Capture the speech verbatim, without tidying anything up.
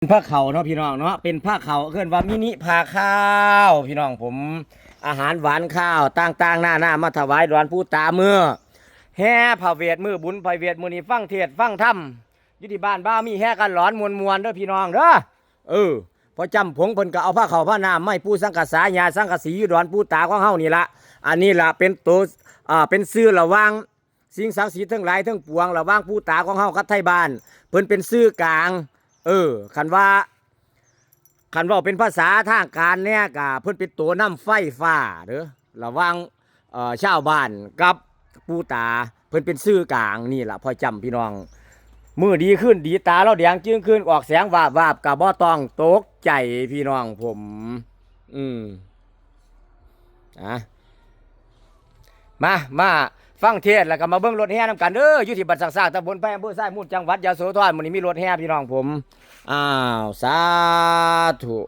เป็นผ้าขาวเนาะพี่น้องเนาะ เป็นผ้าขาวเอิ้นว่ามินิผ้าขาวพี่น้องผม อาหารหวานคาวต่างๆนานามาถวายดอนปู่ตาเมื่อแห่พระเวทมื้อบุญพระเวทมื้อนี้ฟังเทศน์ฟังธรรมอยู่ที่บ้านบ่าวมีแห่กันหลอนม่วนๆเด้อพี่น้องเด้อ เออ พ่อจำผงเพิ่นก็เอาผ้าขาวผ้าน้ำมาให้ปู่สังกะสาญาสังกะสีอยู่ดอนปู่ตาของเฮานี่ละ อันนี้ละเป็นตัว อ่า เป็นสื่อระหว่างสิ่งศักดิ์สิทธิ์ทั้งหลายทั้งปวง ระหว่างปู่ตาของเฮากับไทบ้าน เพิ่นเป็นสื่อกลาง เออ คันว่า คันเว้าเป็นภาษาทางการเนี่ยก็เพิ่นเป็นตัวนำไฟฟ้าเด้อ ระหว่าง เอ่อ ชาวบ้านกับปู่ตา เพิ่นเป็นสื่อกลาง นี่ล่ะพ่อจำพี่น้อง มื้อดีคืนดี ตาลาวแดงจึ่งคืน ออกแสงวาบวาบ ก็บ่ต้องตกใจพี่น้องผม อืม อ่ะ มา มาฟังเทศน์แล้วก็มาเบิ่งรถแห่นำกันเด้อ อยู่ที่บ้านสักสร้าง ตำบลไผ่ อำเภอไซมูล จังหวัดยโสธร มื้อนี้มีรถแห่พี่น้องผม อ้าว สาธุ